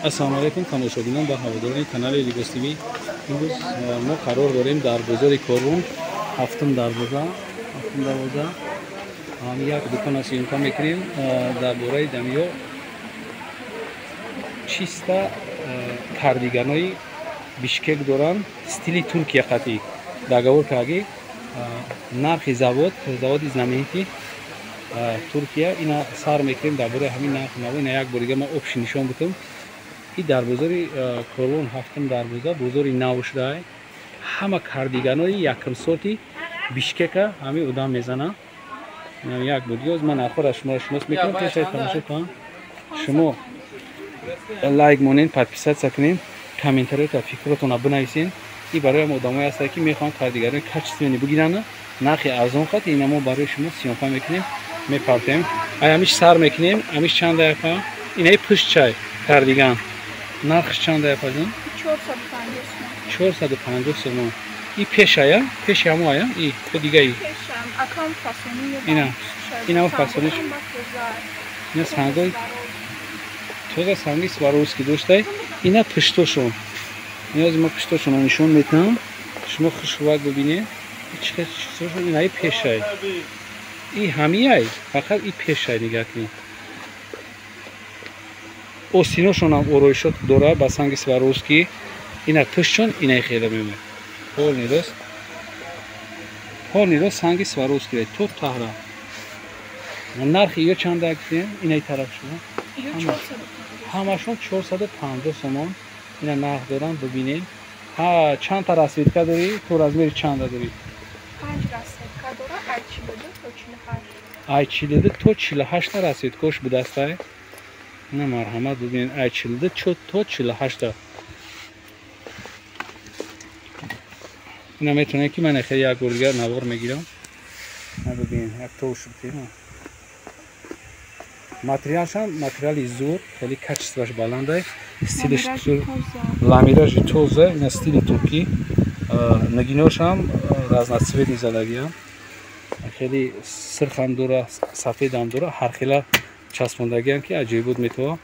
Ассалому алайкум тамошобинон ва ҳаводорони канали Либос ТВ. Имрӯз мо қарор дорем дар бозори Корвон, ҳафтум дарвоза, як дукон аст, съёмка мекунем дар бораи дамиё чиста кардиганои Бишкек доранд, стили Туркия қатъӣ договор кардаги, нархи заводи знаменити Туркия. Ина сар мекунем дар бораи ҳамин нархи наво. Ина як бор дига ман общий нишон бутам. И дар бозори Корвон, ҳафтум дарвоза, бозори нав шудаай. Ҳама кардиганои якм сорти Бишкека ҳамин одам мезана. Як бор дига ман нархҳоро шуморо шинос мекунам, пешаи тамошо кунам. Шумо лайк монед, подписаться кунед, комментариёта фикротонро бинависед. И барои ҳам одамое ҳастанд, ки мехоҳанд кардиганои качественный бигиранд, нархи арзон қат. Ина мо барои шумо съёмка мекунем, мепартем. Ай ҳамиш сар мекунем. Ҳамиш чанда япа? Инаи пушт чай кардиган. Нархш чанда япаҷон? 450 сомон. И пешая? Пеши ҳамо ая? И то дигаи? Ина. Ина фасониш. Ина сангои тоза, санги Сваровски доштай. Ина пуштошон. Ина ма пуштошонро нишон метам. Шумо хушрӯвак бибинед. Чӣ чизошон инаи пешай. И ҳамияй, фақат и пешай нигоҳ кунед. Остиношонам ороишот дора ба санги Сваровски. Ина пуштшон инаи хела мемояд. Полный рост. Полный рост санги Сваровски то таҳра. Нархи ё чанда гуфтем? Инаи тараф шумо. Ҳамашон 450 сомон. Ина нарх доранд, бибинед. Ҳа, чанд та расцветка дорӣ? Ту размери чанда дорӣ? 5 расцветка дора, ай 42 то 48. Ай 42 то 48 та расцветкош будастай. Ина марҳамат бибинед, ай 42 то 48 та. Ина метавонед ки ман хеле як бор дигар навор мегирам. На бибинед, як то шуд. Материалшам материали зур, хеле качествош баландай, стилиш ламиражи тоза, ина стили туркӣ. Нагиношам разноцветный задагиам. Хеле сирхам дора, сафедам дора, ҳархела часпондагиам ки аҷоибот метава.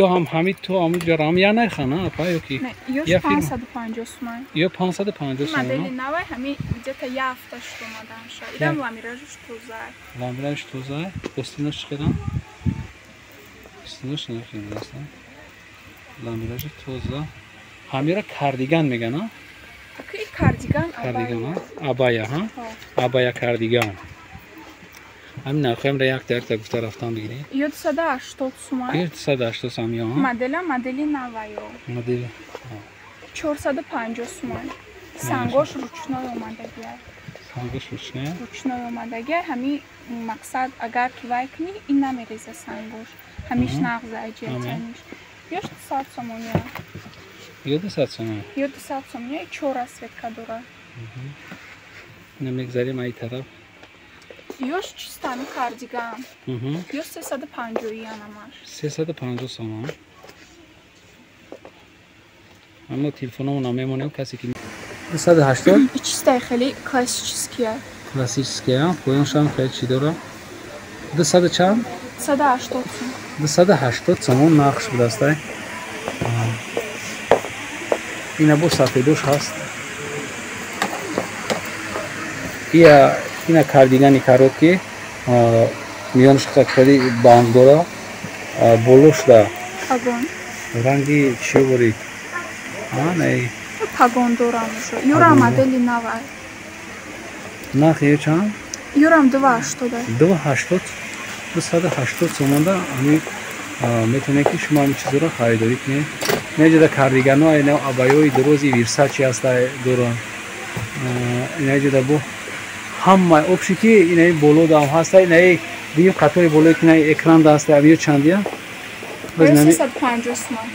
Ё ҳам ҳамин то ҳамин ҷо ҳам я нархана апа ё ки? Не, ё 550 сомон. Ё 550 сомон. Модели навай ҳамин где-то я ҳафта шуд омаданша. Идам ламиражиш тоза. Ламиражиш тоза. Остинош чӣ қадар? Остинош нархи нест. Ламиражи тоза. Ҳамира кардиган меган, а? Аки кардиган абая. Кардиган, абая, ҳа? Абая кардиган. Ҳамин нархҳоямро якта якта гуфта рафтам бигиред. Ё 280 сомон. Ё 280 сом ё? Моделя модели навайо. Модели. 450 сомон. Сангош ручной омадагия. Сангош ручной? Ручной омадагия. Ҳамин мақсад агар ки вай кунӣ, ин намереза сангош. Ҳамиш нағза аҷиятаниш. Ё 200 сомония. Ё 200 сомон. Ё 200 сомония, 4 расцветка дора. Ина мегзарем ай тараф. Ёш чистами кардиган. Ёш 350 янамаш. 350 сомон. Аммо телефономона мемонем касе ки 280. Чистай хеле классические. Классические, поёншам хеле чи дора? 200 чанд? 280 сом. 280 сомон нархш будастай. Ина бо сафедош ҳаст. Ия ина кардигани короткий, миёнаш хеле банд дора, болошда пагон. Ранги чӣ борид? А, не. Пагон дора мешо. Юра модели навай. Нархи ё чанд? Юрам 280. 280. 280 сомонда ҳамин метавонед ки шумо ҳамин чизҳоро харидорӣ кунед. Инаҷода кардигано, ина абаёи дорози Версачи ҳаста доранд. Инаҷода бо ҳама общий ки инаи боло дам ҳаста, инаи дуюм қатори болое ки инаи экран да ҳаста, ё чандия? 350 сомон.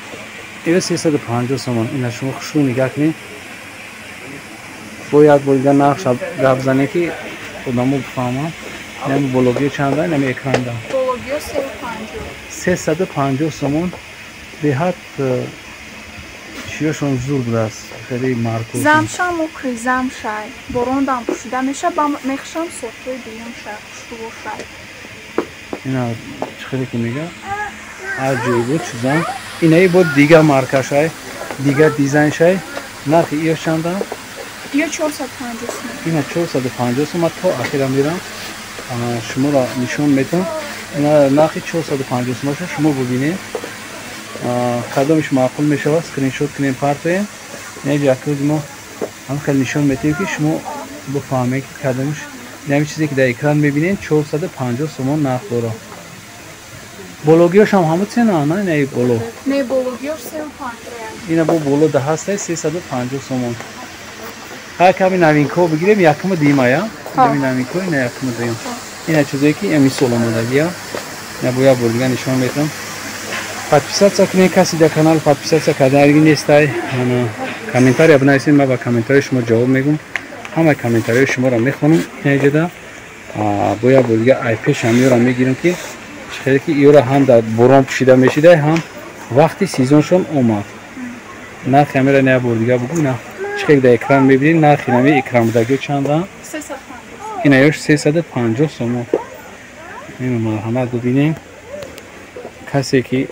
Ё 350 сомон. Ина шумо хушрӯ нигоҳ кунед. Бо як бор дигар нархш гап занед ки одамо бифаҳманд. Инами бологиё чанда, инами экран да? Бологиё 350. 350 сомон. Беҳад чиёшон зур будааст, хеле маркур. Замшам мокрый замшай. Борондам пӯшида меша, ба мехшам сортҳои дуюм шай, хушрӯ шай. Ина чӣ хеле ки мега? Аҷоибот чизан. Инаи бо дига маркашай, дига дизайншай. Нархи иё чанда? Иё 450 сум. Ина 450 сум. То ахира мерам, шуморо нишон метам. Ина нархи 450 сум аша, шумо бубинед. Кадомиш маъқул мешавад, скриншот кунем, партоем. Инаҷа якрӯзи мо ҳам хеле нишон метиҳем, ки шумо бифаҳмед, ки кадомиш. Ин чизе ки дар экран мебинед, 450 сомон нарх дорад. Бологиёшам ҳамун цена, на? Инаи боло. Не, бологиёш 350. Ина бо боло да ҳастай 350 сомон. Ҳар ками новинкаҳо бигирем, якума дуюма, я? Ами новинкаҳо ина якума дуюм. Ина чизое ки ами сол омодагия. Ина бо як бор дига нишон метам. Подписаться кунед, каси дар канал подписаться кардаги нестай. Комментария бинависед, ман ба комментарияи шумо ҷавоб мегӯм. Ҳамаи комментарияи шуморо мехонам. Инаҷода бо як бор дига ай пеш ҳамиёро мегирам, ки хеле ки иёра ҳам дар борон пӯшида мешидай, ҳам вақти сезоншон омад. Нархи ҳамира як бор дига бугӯ. Ина чӣ хеле дар экран мебинед, нархи ҳами экран будагиё чанда? Ина ёш 350 сомон. Ина марҳамат, бубинем. Касе ки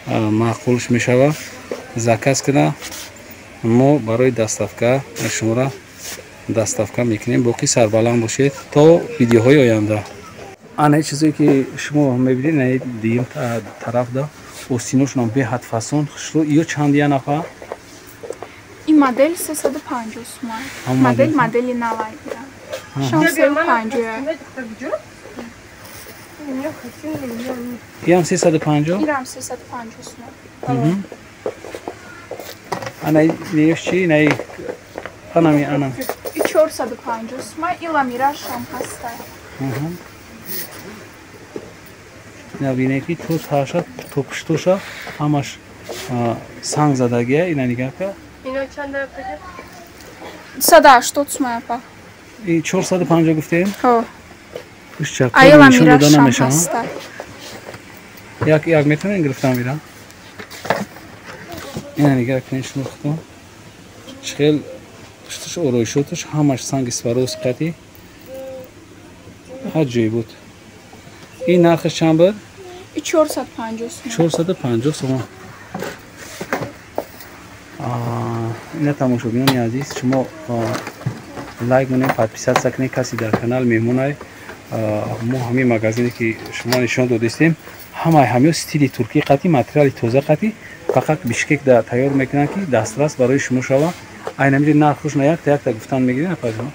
маъқулш мешава, заказ куна, мо барои доставка шуморо доставка мекунем. Боқӣ сарбаланд бошед то видеоҳои оянда. Ана чизое ки шумо мебинед, ина дуюм тараф да остиношонам беҳад фасон, хушрӯ. Иё чанд я нафар? Ин модел 350 суман. Модел модели навай буда. Шон 350. Иам 350? Ирам 350 суман. Ана иёш чи? Инаи анами ана. И 450 суман, иламира шом ҳаста. Ина бинед, ки то таша, то пуштоша ҳамаш санг задагия. Ина нигаҳ ка. Ино чанда пага? 180 суман апа. И 450 гуфтем? Ҳо. Пушча Айла нишон мира дода шом намешавад. ҳаста. Як як метавонем гирифтан бира. Ина нигаҳ кунед шумо худтон. Чӣ хел пушташ ороишоташ ҳамаш санги Сваровски қати. Аҷоиб буд. Ин нархаш чанд буд? И 450 суман. 450 сомон. Ина тамошобинони азиз, шумо лайк монед, подписаться кунед, каси дар канал меҳмонай. Мо ҳамин магазине ки шумо нишон додистем, ҳамаи ҳамиё стили туркӣ қати, материали тоза қати, фақат Бишкек да тайёр мекунанд, ки дастрас барои шумо шава. Айнамиҷо нархушна якта якта гуфтан мегиред, апаҷон.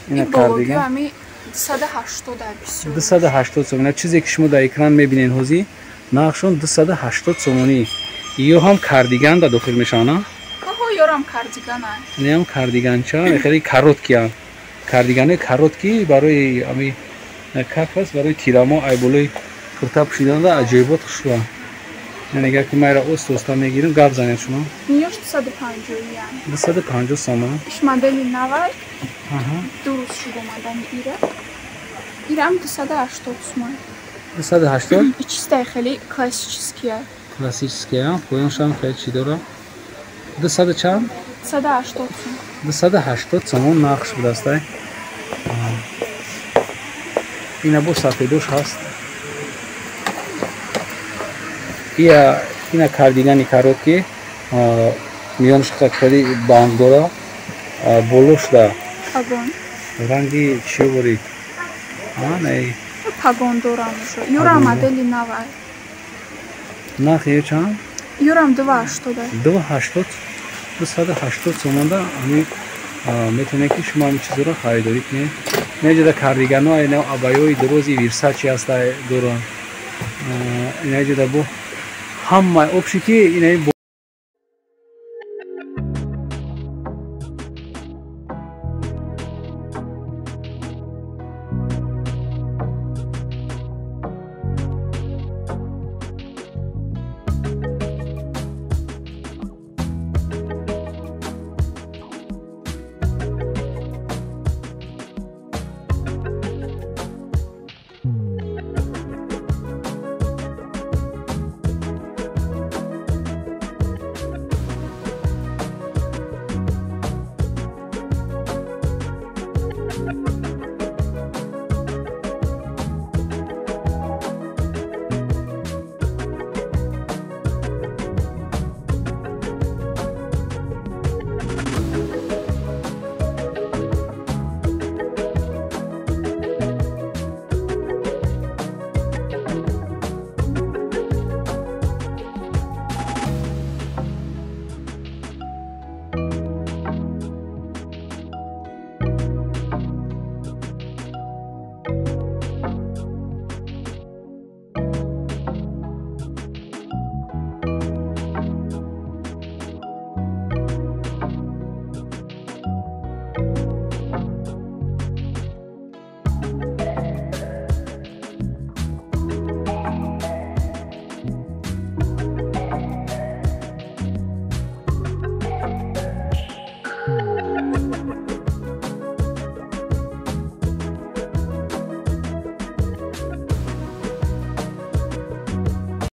Ина Ин бологиё кардиган ҳами 280 бисёр. 280 сомон. Ина чизе ки шумо дар экран мебинед ҳозир, нархшон 280 сомонӣ. Иё ҳам кардиган да дохил мешаванд, а? Оҳо, ёрам кардигана. Инам кардиганча, хеле короткиян. Кардиганои короткий барои ами как аст, барои тирамо ай болои курта пӯшиданда аҷоибот хушрӯа. Ина нигар ки майра оста оста мегирам, гап занед шумо. Ниёш 250 ян. 250 сомон. Иш модели навай. Дуруст шуд омадани ира. Ирам 280 суман. 280? И чистай хеле классическия. Классическия, поёншам хеле чӣ дора. 200 чанд? 280 сум. 280 сомон нархш будастай. Ина бо сафедош ҳаст. Ия ина кардигани короткий, миёнаш хеле банд дора, болош да Пагон. ранги чӣ борид? Не. Пагон дорам ушо. Ёрам модели навай. Нархи ё чанд? Ёрам 280. 280, 280 сомонда ҳами метавонед, ки шумо ҳамин чизҳоро харидорӣ кунед. Инаҷода кардигано, ина абайои дорози Версачи ҳаста доранд. Инаҷода бо ҳамаи обши ки инаи